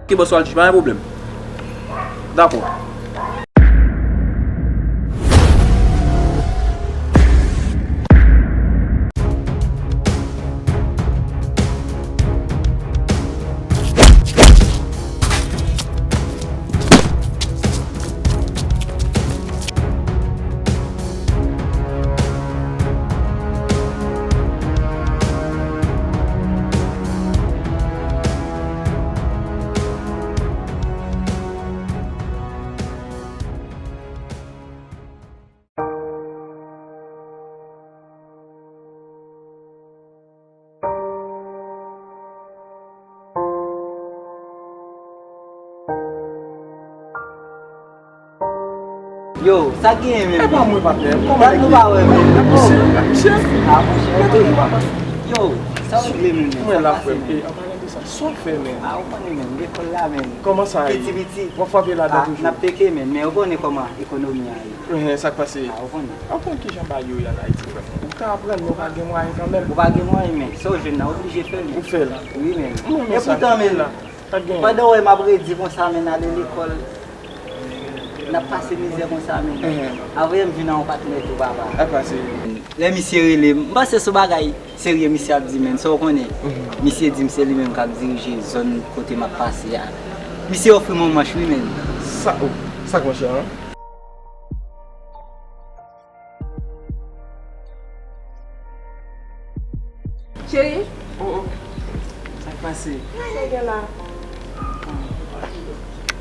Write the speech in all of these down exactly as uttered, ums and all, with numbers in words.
Ok, bòs, w al chita, pa gen pwoblèm. Dakò. Yo, sa k genyen menm? E pa mwen, patnè. Kòman nèg ye? Dat nou pa wè menm. Misye, misye. Ah, monchè. Yo, sa w regle menm? Mwen la, frè m. E, an palan de sa, sa w fè menm? Ah, ou konnen menm, lekòl la menm. Kòman sa ye? Piti piti. W ap frape ladan toujou? Ah, n ap peke menm, men ou konnen kòman ekonomi a ye. Ehe, sa k pase? Ah, ou konnen. Ou konn kijan bagay yo ye an Ayiti, frè m? Ou ka aprann, men ou pa gen mwayen kanmenm. Ou pa gen mwayen, men sa w jwenn nan, ou oblije fè l. Ou fè l. Wi, men. Epoutan, men, pandan w wè m ap redi konsa, men, n ale lekòl, n ap pase mizè konsa, men. Ehe. Apre, m vin a yon patnè tou, papa. Sa k pase? Lè misye rele m, m panse se yon bagay serye misye ap di, men, sa w konnen. Misye di m se li menm k ap dirije zòn kote m ap pase a. Misye ofri m yon manch, wi, men. Sa, oh, sa k, monchè, an? Cheri? Oh, oh. Sa k pase? Sa gen la?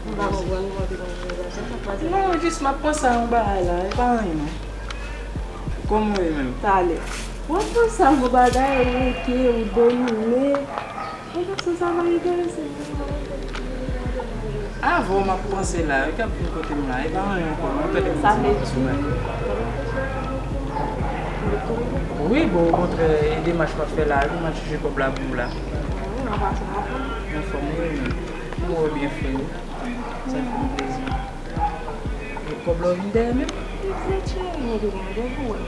M pa konprann kòman w te konn jwe la. Sa k pase? Non, jis m ap panse a yon bagay la, e pa anyen non. Kòman w ye menm? Talè. W ap panse a yon bagay, ou rete, ou domine. Mwen pa santi sa va enterese mwen. Avan w m ap panse la, yo t ap vin kote m la, e pa anyen ankò non, tande m di w. Wi, bon, okontrè, e demach m ap fè la, wi, m ap chèche kòb la pou ou la. Anfòm, wi, men. Mwen wè w byen fre, wi. Sa fè m plezi. E kòb la w vin dèyè menm? Egzak, cheri, mwen te gen randevou, wi.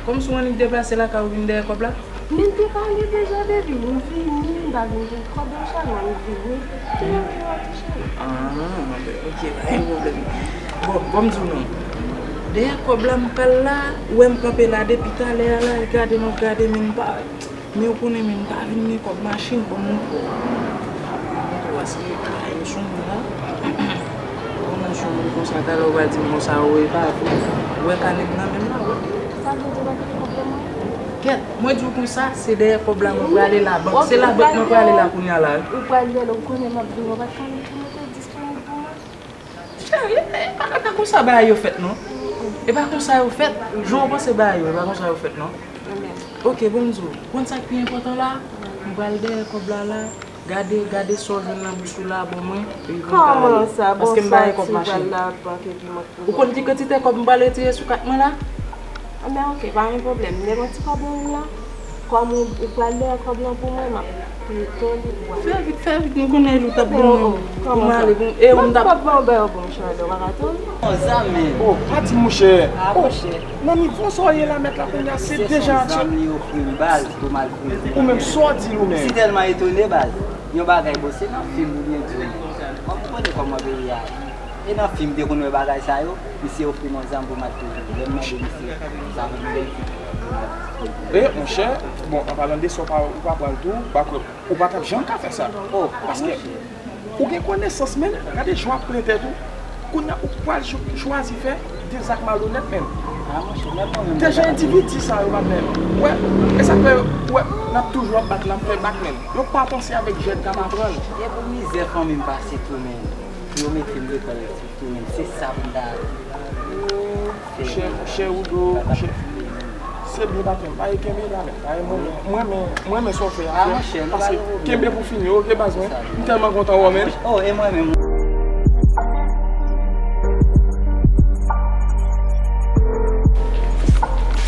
Kòmsi w annik deplase lakay ou vin dèyè kòb la? Men m te pale deja, baby, m vini, m pa vin jwenn kòb la, cheri, m vini. Te randevou a tou, cheri. Ah, ok, pa gen pwoblèm. Bon, bon, m di w non. Dèyè kòb la, m pral la, ou wè m kanpe la depi talè a la, e gade m ap gade, men m pa, men ou konnen, men m pa vin gen kòb machin pou m montre w. Montre w, se kay m sou moun la. Ou nan sou moun konsa, talè ou pral di m konsa, ou e pa vre. Ou wè kanè m nan men m la, ou wè. Sa vle di ou pa gen kòb pou mwen? Kèt, mwen di w konsa, se dèyè kòb la mwen prale labank. Se labank mwen prale la kounye a la, wi. Ou pral dèyè l, ou konnen m ap vin, ou pa t ka mete disponib pou mwen? Cheri, e, e pa, e pa konsa bagay yo fèt, non. E pa konsa yo fèt. Jan w panse bagay yo, e pa konsa yo fèt, non. Ok, bon, m di w, konn sa k pi enpòtan la? M pral dèyè kòb la la. Gade, gade sa w jwenn nan bous ou la, ban mwen. Kòman sa? Paske m pa gen kòb machin. Ou konn ki kantite kòb m pral retire sou kat mwen la? Anben, ok, pa gen pwoblèm. M gen yon ti kòb nan men m la. Kòm ou, ou pral dèyè kòb lan pou mwen, m ap pito li pou w ale. Fè vit, fè vit, m konnen ou t ap ban mwen pou m ale, bon, e ou m t ap. M ap pran ba w, bon, Charles, ou pa ka tann. Yon zam, men. Oh, pa di, monchè. Ah, monchè. Nan nivo sa w ye la, mèt la, kounye a, se deja. Sèt san zam li ofri m, baz, pou m al fouye. Ou menm, sa w di l ou menm? M si tèlman etone, baz. Yon bagay, bon, se nan fim oubyen di w. Kòm ou konnen kòman peyi a ye. E nan fim, te konn wè bagay sa yo, misye ofri m yon zam pou m al touye. Lè m mande misye, sa pou m fè. E, monchè, bon, an palan de sa, ou pa, ou pa pran l tou, ou pa kwè, ou pa t ap janm ka fè sa. Oh, paske, monchè, ou gen konesans, men, gade jan w ap plen tèt ou. Kounye a, ou pral chwazi fè de zak malonèt, men. Ah, monchè, menm mwen menm. Deja endividi sa yo, patnè. Ou wè, e sa k fè, ou wè, n ap toujou ap bat, n ap fè bak, men. Yo pa panse avèk jèn k ap aprann. E pou mizè fanmi m pase tou, men. Pou yo mete m lekòl tou, men. Se sa pou m ta. Chè, chè Udo, chè. Se byen, patnè m. Paske kenbe la, men. Paske mwen, mwen, mwen, mwen, men sa w fè a, frè. Paske kenbe pou fini, ok, baz mwen. M tèlman kontan wè w, men. Oh, e mwen menm.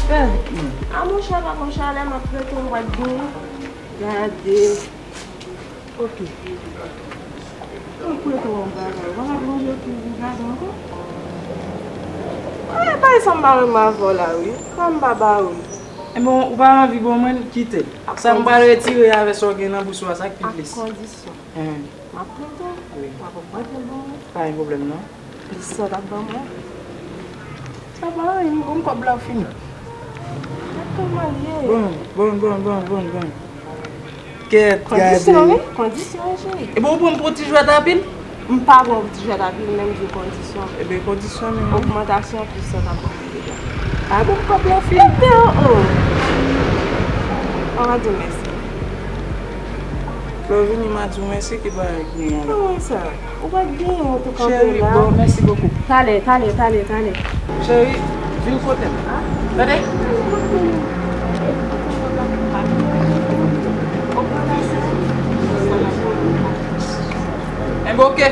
A monchè, pa monchè, lè m ap rete, m pa t vini. Gade. Ok. Ou kwè tou yon bagay. Ou pa ka plonje tou pou gade ankò? Eh, bay sa m pa renmen avè w la, wi. Sa m pa ba ou l. Ebyen, ou pa anvi ban mwen l, kite l. Sa m pral retire avè sa w gen nan bous ou a, sa k pi plis. Ak kondisyon. M ap prete w. W ap augmante l ban mwen? Pa gen pwoblèm non. Plis sa w t ap ban mwen? Sa pa anyen, m gon kòb la fini. Gad kòman l ye. Bon, bon, bon, bon, bon, bon. Kèt, gade. Kondisyon, wi. Kondisyon, wi, cheri. Ebyen, ou pran m pou ti jwèt anpil? M pa pran w pou ti jwèt anpil, men m di w kondisyon. Ebyen, kondisyon, men. Ogmantasyon plis sa w t ap ban mwen deja. A bon, kòb la fini. Ebyen, oh, oh. An, m a di w mèsi. Lè w vini, m a di w mèsi, ki bagay ki gen la? Kòman sa? Ou pa t genyen, ou te kanpe la. Cheri, bon, mèsi bokou. Talè, talè, talè, talè. Cheri, vin kote m. Tande? Enben, oke.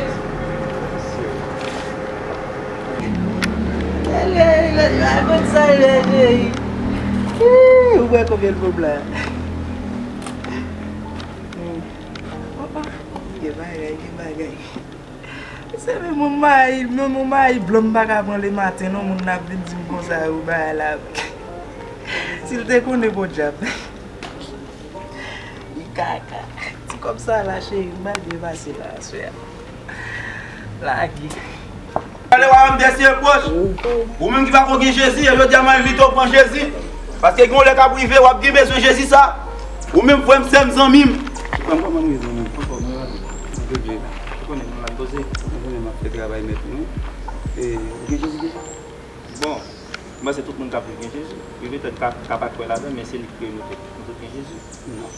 Ou wè konbyen l pran la? Hmm. Papa, gen bagay, gen bagay. Se menm yon mayi, menm yon mayi blan m pa ka pran lematen non, moun nan ap vin di m konsa, yo bagay la. Si l te konnen podyab. Li kaka. Ti kòb sa la, cheri, m pral byen pase la, aswè a. Lage. Gade, wayòm Dye si e pwòch. Ou menm ki pako gen Jezi, e jodi a m envite w pran Jezi. Paske gen yon lè k ap rive, w ap gen bezwen Jezi sa. Ou menm, frè m, sè m, zanmi m. Frè m, kòman nou ye, zanmi m? Anfòm, mwen la. Mwen byen. Ou konnen, mwen la poze. Ou konnen m ap fè travay mèt mwen. E, ou gen Jezi deja? Bon, m panse tout moun k ap viv gen Jezi. Yo petèt ka, ka pa kwè ladan l, men se li ki kreye nou tout. Nou tout gen Jezi. Non.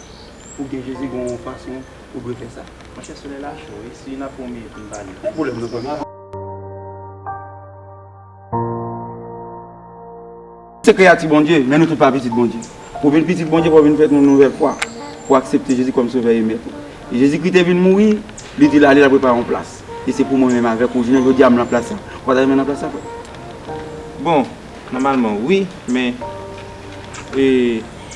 Pou gen Jezi, gen yon fason ou dwe fè sa. Monchè, solèy la cho, wi. Si n ap pran yon minit pou n pale. Pa gen pwoblèm non, zanmi. Se kreyati Bondye, men nou tout pa pitit Bondye. Pou w vin pitit Bondye, fò w vin fèt yon nouvèl fwa. Pou w aksepte Jezi kòm Sovè e Mèt ou. E Jezikri te vin mouri, li di l ale, l al prepare yon plas. E se pou mwen menm avèk ou, jounen jodi a, m nan plas sa. Ou pa ta renmen nan plas sa, frè? Bon, nòmalman, wi, men, e,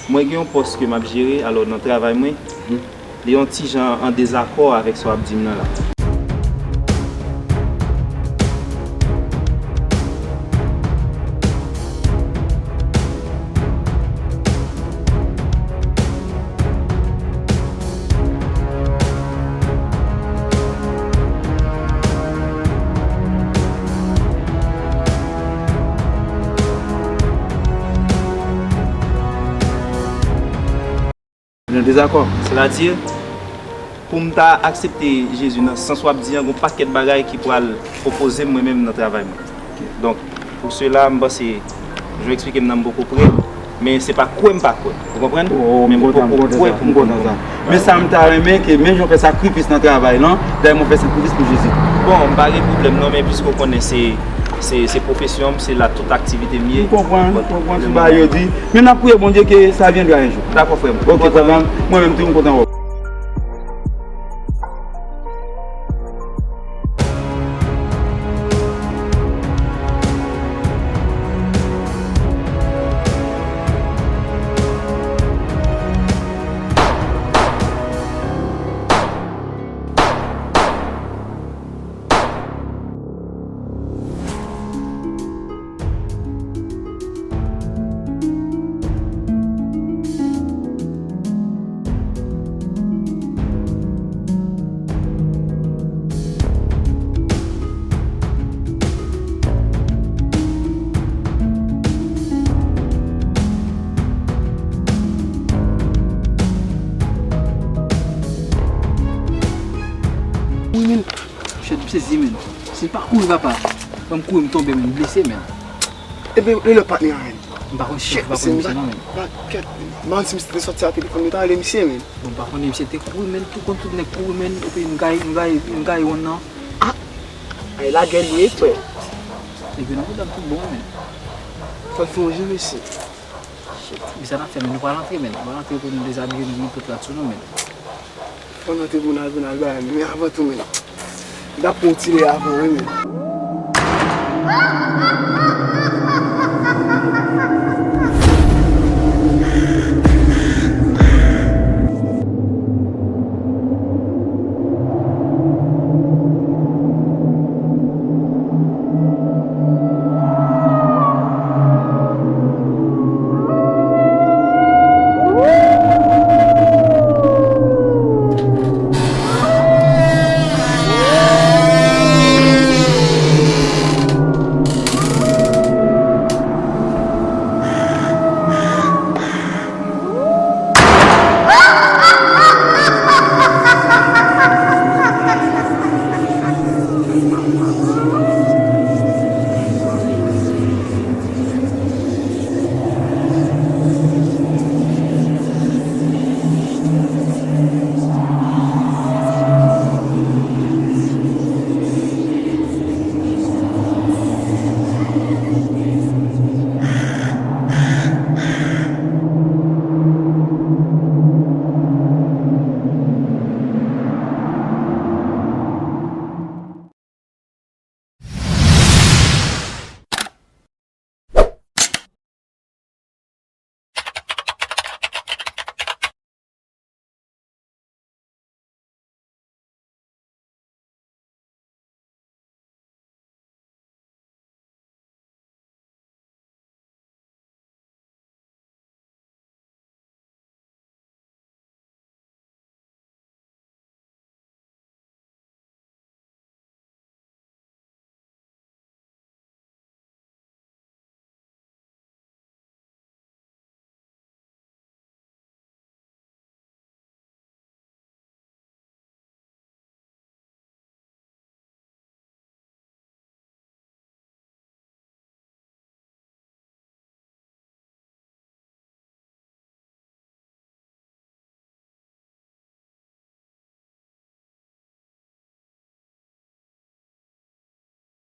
mwen gen yon pòs ke m ap jere, alò, nan travay mwen, li yon ti jan an dezakò avèk sa w ap di m nan la. Nan dezakò. Sètadi, pou m ta aksepte Jezi nan sans w ap di an, gon pakèt bagay ki pral opoze m mwen menm nan travay mwen. Donk, pou sela, m panse, jan w eksplike m nan, m poko prè, men se pa kwè m pa kwè. Ou konprann? Oh, men m poko kwè pou m konn. Men sa m ta renmen ke menm jan w fè sakrifis nan travay lan, dayè mwen fè sakrifis pou Jezi. Bon, m pa gen pwoblèm non, men piske w konnen se, se, se pwofesyon m, se la tout aktivite m ye. M konprann, m konprann, se bagay yo di. Men n ap priye Bondye ke sa vyendra yon jou. Dakò, frè m. Ok, frè m, mwen menm tou, m kontan wè w. Wi, men. Shit, m sezi, men. Si l pa kouri, papa. Ban m kouri, m tonbe, men. M blese, men. Ebyen, lè lòt patnè a, men. M pa konn si, m pa konn misye non, men. Kèt, men. M pa konn si misye te sòti a telefòn, nou ta rele misye, men. Bon, m pa konnen, misye te kouri, men. Tou konn tout nèg kouri, men. Epi m gaye, m gaye, m gaye wonn nan. Ah! Ay, lagè l ye, frè. Epi nan pwoblèm tout bon, men. Fò l fè yon je, mesye. Shit, men sa n ap fè, men nou pral antre, men. Nou pral antre pou nou dezabiye nou, nou tout la sou nou, men. Fò n antre pou n al, pou n al bay, men avan tou, men. N ap pran yon ti lè avan, wi, men.